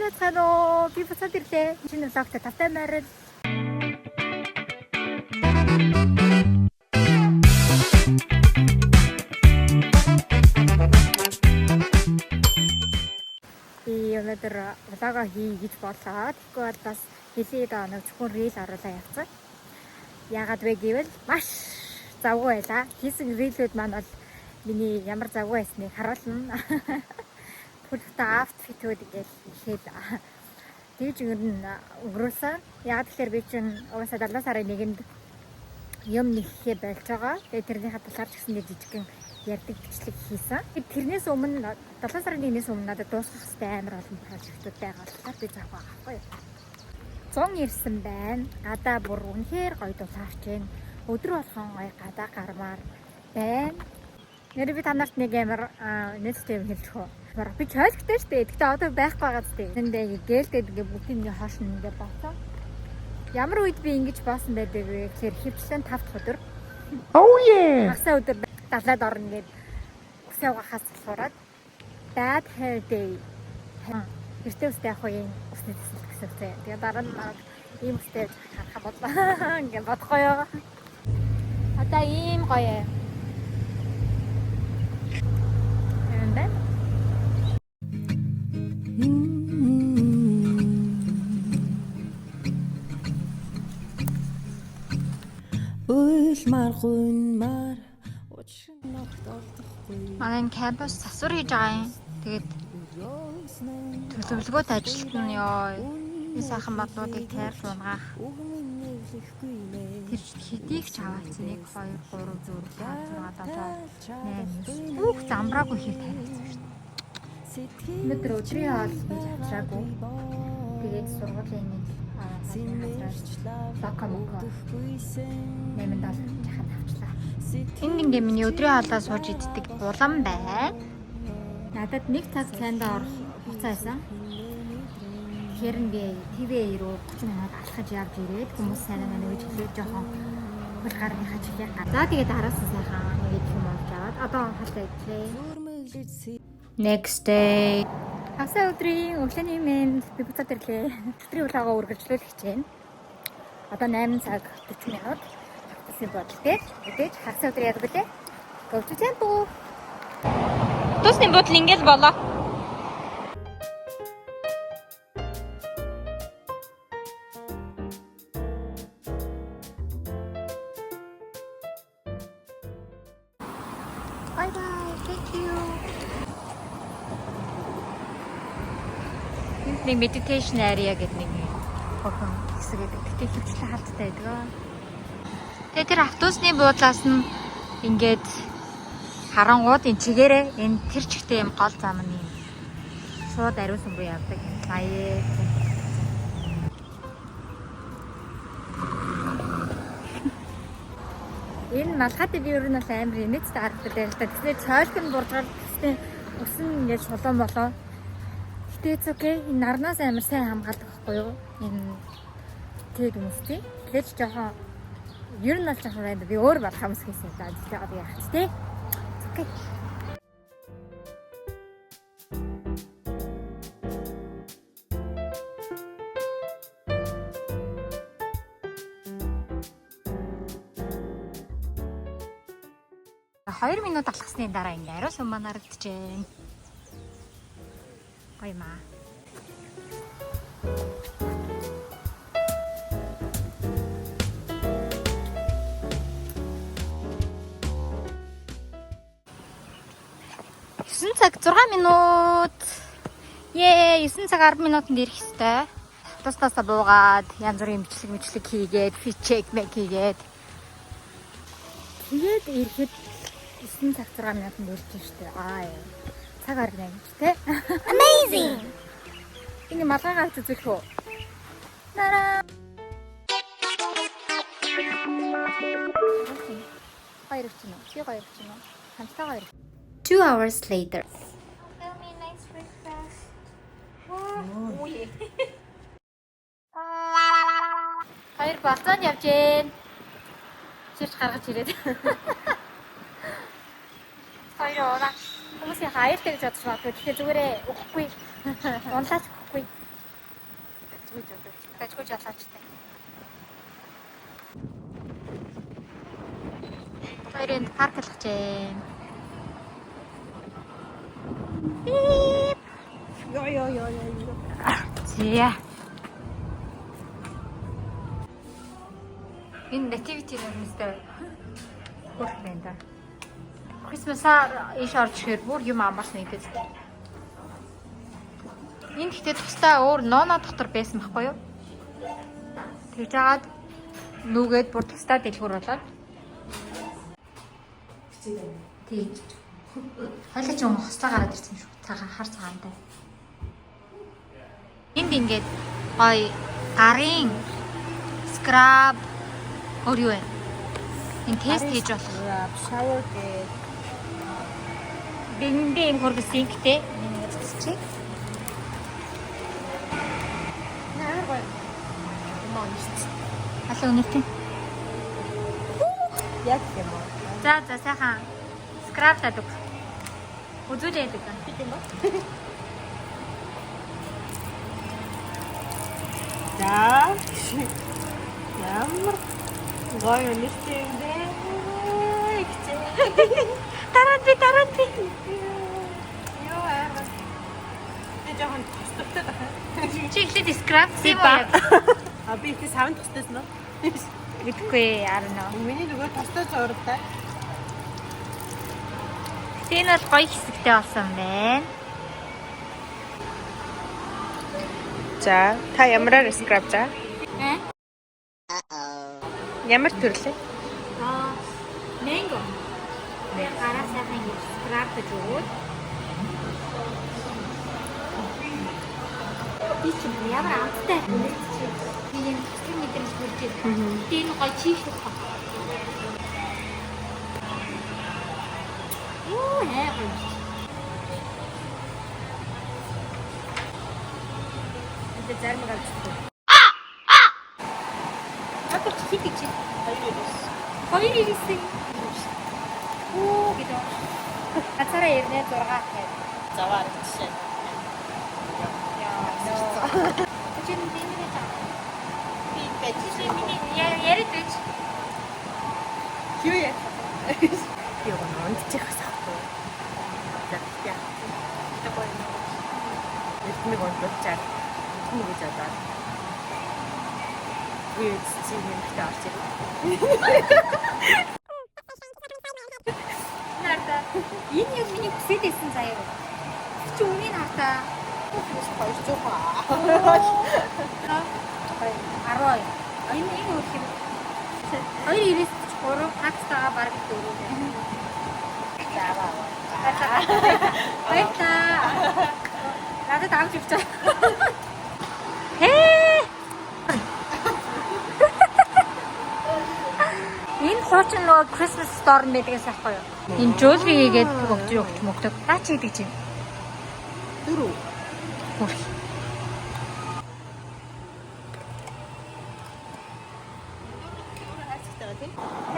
Сайн байцгаана уу? Би буцаад ирлээ. Шинэ vlog т тавтай морил. Би өнөөдөр vlog оо хий гэж бодлоо. Тэгэхгүй бол бас хэлээд нэг зөвхөн reel оруулаа явцсан. Яагаад вэ гэвэл маш завгүй байлаа. Хийсэн reel үүд маань бол миний ямар завгүй байсныг харуулна. Түлхтэй outfit үүд ингээл ихэд тэгж өнгөрүүлсэн. Яг тэгэхээр би чинь угаасаа 7 сарын 1-нд юм нэхээ болж байгаа. Тэгээ тэрнийхээ талаар ч гэсэн нэг жижигхэн ярьдаг бичлэг хийсэн. Тэрнээс өмнө, 7 сарын 1-ээс өмнө надад дуусгах хэрэгтэй амар олон project ууд байгаа болохоор би заах байгаа байхгүй юу. 100 ирсэн байна. Гадаа бүр үнэхээр гоё дулаарч байна. Өдөр болгон гоё гадаа гармаар байна. Нэр би та нарт нэг амар нээлттэй юм хэлэх үү. Би чойлогтой шүү дээ. Гэхдээ одоо байхгүй байгаа зү. Тэндээ гэлдээд ингээ бүгдийг ингээ хоош нь ингээ бооцоо. Ямар үед би ингэж боосон байдаг вэ гэхээр хөвчлэн 5 дахь өдөр. Oh yeah! Хагасаа өдөр далайд орно гээд үсээ угаахаас болохоор bad hair day. Гэртээ үстэй явах үеийн үсний тэсэлт гэсэн үсээ. Тэгээ дараа нь баг ийм үстэй харах бодлоо. Ингээ бодохгүй юу. Одоо ийм гоё юм. Юм байна. Уйлмар гуйнмар учир ногт олдохгүй. Манай энэ кампус засвар хийж байгаа юм. Тэгээд төлөвлөгөөт ажилт нь ёо. Энэ сайхан моднуудыг тайрч унгаах. Тэр ч хэдийг ч аваалцсан 1 2 3 4 5 6 7 8 9. Бүх замбраагүй хэр тариалцсан шүү дээ. Өнөөдөр өдрийн хоол хийж авчраагүй. Тэгээд сургуулийн нэг газраас локо моко 8 доллар жахад авчлаа. Энд ингээ миний өдрийн хоолоо сууж иддэг булан байна. Надад нэг цаг цайндаа орох хугацаа байсан. Тэгэхээр нь би TVA руу 30 минут алхаж явж ирээд хүмүүс сайн маань гэж хэлээд жоохон хөл гарныхаа чихээ. За, тэгээд араас нь сайхан нэг юм олж аваад одоо хоолоо идлээ. Next day. Хагас өдрийн өглөөний мэнд, би буцаад ирлээ. Өдрийн vlog оо үргэлжлүүлэх хичээнэ. Одоо 8 цаг 40 минут. Автобусын буудал дээр. Мэдээж хагас өдөр яадаг билээ? Go to temple. Автобусны буудал ингээл болоо. Bye bye. Thank you. Энд нэг meditation area гэдэг нэг хохон хэсэг байдаг. Гэтэ хөвчлэн хаалттай байдаг. Тэгээ тэр автобусны буудлаас нь ингээд харангууд энэ чигээрээ энэ тэр чигтээ юм гол зам нь юм шууд ариун сүм рүү явдаг юм. Лаяа. Энэ малгайтай би ер нь бол амар инээдтэй харагддаг байл та. Тэснэ цойлх нь буржгал, тэснэ өсөн ингээд шулуун болоо. Гэтэ it's okay. Энэ нарнаас амар сайн хамгаалдаг байхгүй юу? Энэ тэг юмстэй. Тэгэхээр ч жоохон ер нь бол жоохон байна. Би өөр малгай өмсөх гэсэн юм да. Тэгэхээр одоо яах ч те. It's okay. 2 минут алхасны дараа ингээ ариун сүм маань харагдчихээн. Гоё маа. 9 цаг 6 минут. Ее, 9 цаг 10 минутанд ирэх хэвээр. Автобуснаас буугаад янз бүрийн бичлэг мэтлэг хийгээд, fit check мэк хийгээд. Тэгээд ирэхэд 9 цаг 6 минутанд ирж штэ. Аа яа. Цаг 8 ч те. Amazing. Энэ малгай гарч үзүүлэх үү? Нараа. Гоё ирэх чинь үү? Би гоё ирэх чинь үү? Хамтдаа гоё ирэх. 2 hours later. Tell me nice breakfast. Үе. Хоёр болцоонд явж гэн. Чирч гаргаж ирээд. Хоёр уураа. Хүмүүс яхаа аюултай гэж бодож магадгүй. Тэгэхээр зүгээрээ өгөхгүй. Унлаач өгөхгүй. Дажгүй жолооч. Дажгүй жолоочтой. Хоёрын парклах жээ. Йоо ёо ёо ёо. Зя. Энэ nativity нэрнэстэй хөрх байна да. Christmas-аар ийш орж ирэхээр бүр юм амарсан нэгдэж. Энэ гэхдээ тусдаа өөр ноно дотор байсан байхгүй юу? Тэгж жагаад нүгээд бүр тусдаа дэлгүүр болоод. Тийм. Хойлоо ч юм хослоо гараад ирсэн шүү. Цагаан хар цагаантай. Энд ингээд гоё гарын scrub өөр юу вэ? Энэ тест хийж болох. Shower gel. Биндээ юм хөргө sink тэй. Энийг засчих. Амар гоё. Юм уншиж. Халуун өнөртөн. Яг юм уу? За за сайхан scrub тадаг. Үзүүлээд өгнө. Тийм үү? За. Ямар гоё өнөртэй юм бэ? Гэж. Дараа нь би дараа нь би. Йоо амар. Би жоохон тусдагтай байна. Чи эхлээд scrub юм уу? А би ихтэй савн тусдайсан уу? Мэдэхгүй I don't know. Миний нөгөө тустай зурагтай. Гэтэ энэ бол гоё хэсэгтэй болсон байна. За, та ямараар scrub за? Э? Ямар төрлөө? Аа, mango. Би гараа сайхан ингэж scrub гэж өгөөд. Би чи ямар амттай үнэт чи. Би юм төслийн мэдрэмж төрж байна. Гэтэ энэ гоё чийшлэх баг. Юу хээ гоё. Тэгээ зарим ганцтай. Одоо чи хит гэж. Хоёр ирсэн. Хоёр ирсэн. Үу гэдэг. Ганцаараа ирнэ 6 тавь. Заваар жишээ. Яа. Чи энэ ингэж аа. Би байж Чи миний яриад байж. Юу яа? Би яг унтчих байсан. За яа. Тэ гоё. Эрдмэг унтуулчаад эрдмэг гэж бодоод. Би чи нэмэгтэй орж ирээ. Нарта. Энэ яг миний хүсээд байсан заяа. Чи үнийг хартаа. 200. 12. Энэ энэ өөр юм. 293 такстагаа бараг 4. За баа. Баярлаа. Надад авч явж байгаа. Хээ. Энэ хуучин нөгөө Christmas store байдгаас аахгүй юу? Энэ jewelry хийгээд өгч өгч мөгдөг. Наа чи гэдэг чинь. Дөрөв. Хүрх.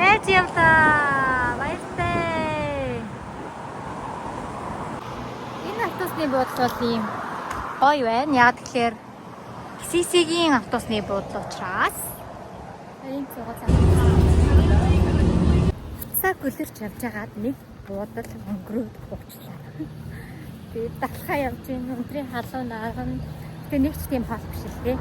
Найз явлаа. Баяртай. Энэ автобусны буудлын бол ийм гоё байна. Яг тэгэхээр CC-гийн автобусны буудлын учраас ийм цугаа цаа гөлөрч явж байгаад нэг буудал өнгөрөөд уучлаа. Тэгээд далхаа явж байна. Өдрийн халуун нааган. Тэгээ нэг ч тийм хоол биш л дээ.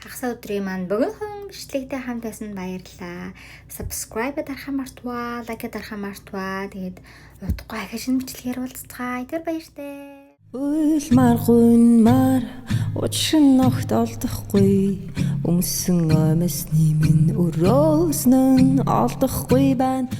Хагас өдрийн маань богинохон бичлэгтэй хамт байсан баярлалаа. Subscribe дарахаа мартваа, like дарахаа мартваа. Тэгээд удахгүй ахин шинэ бичлэгээр уулзцгаая. Тэр баяртай. Уйлмар гунмар учир нь огт олдохгүй өмсөн оймсны минь өрөөснөн олдохгүй байна.